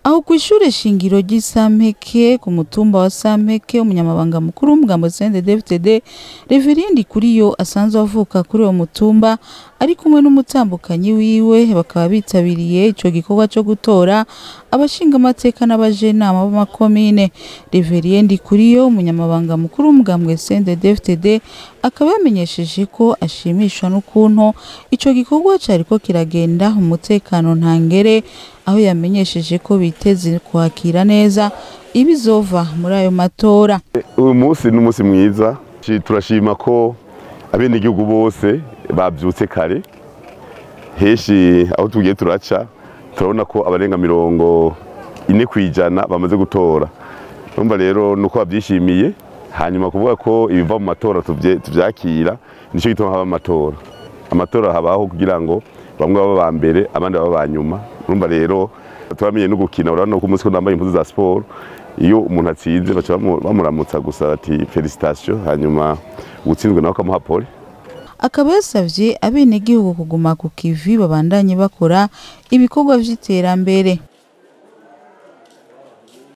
Aho kw'ishure shingiro ry'i Sampeke ku mutumba wa Sampeke, umunyamabanga mukuru w'umugambo CNDD-FDD Reverien Ndikuriyo asanzwe avuka kuri uwo mutumba ari kumwe n'umutambukanyi wiwe, bakaba bitabiriye ico gikorwa co gutora abashingamateka n'abajenama b'amakomine. Reverien Ndikuriyo, umunyamabanga mukuru w'umugambwe CNDD-FDD, akaba yamenyesheje ko ashimishwa n'ukuntu ico gikorwa cariko kiragenda umutekano ntangere, aho yamenyesheje ko biteze kwakira neza ibizova muri ayo matora. Uyu munsi ni umunsi mwiza, turashima ko abenegihugu bose bavyutse kare. Henshi aho tugiye turaca turabona ko abarenga 40% bamaze gutora. Urumva rero nuko bavyishimiye, hanyuma kuvuga ko ibiva mu matora tuvyakira, nico gituma haba amatora. Amatora habaho kugira ngo bamwe baba ba mbere abandi baba ba nyuma. Urumva rero turamenye no gukina, urabona ko umunsi ko nambaye impuzu za siporo, iyo umuntu atsinze baca bamuramutsa gusa ati felicitation, hanyuma uwutsinzwe nawe akamuha pole. Akaba yasavye abenegihugu kuguma ku kivi babandanye bakora ibikorwa vy'iterambere.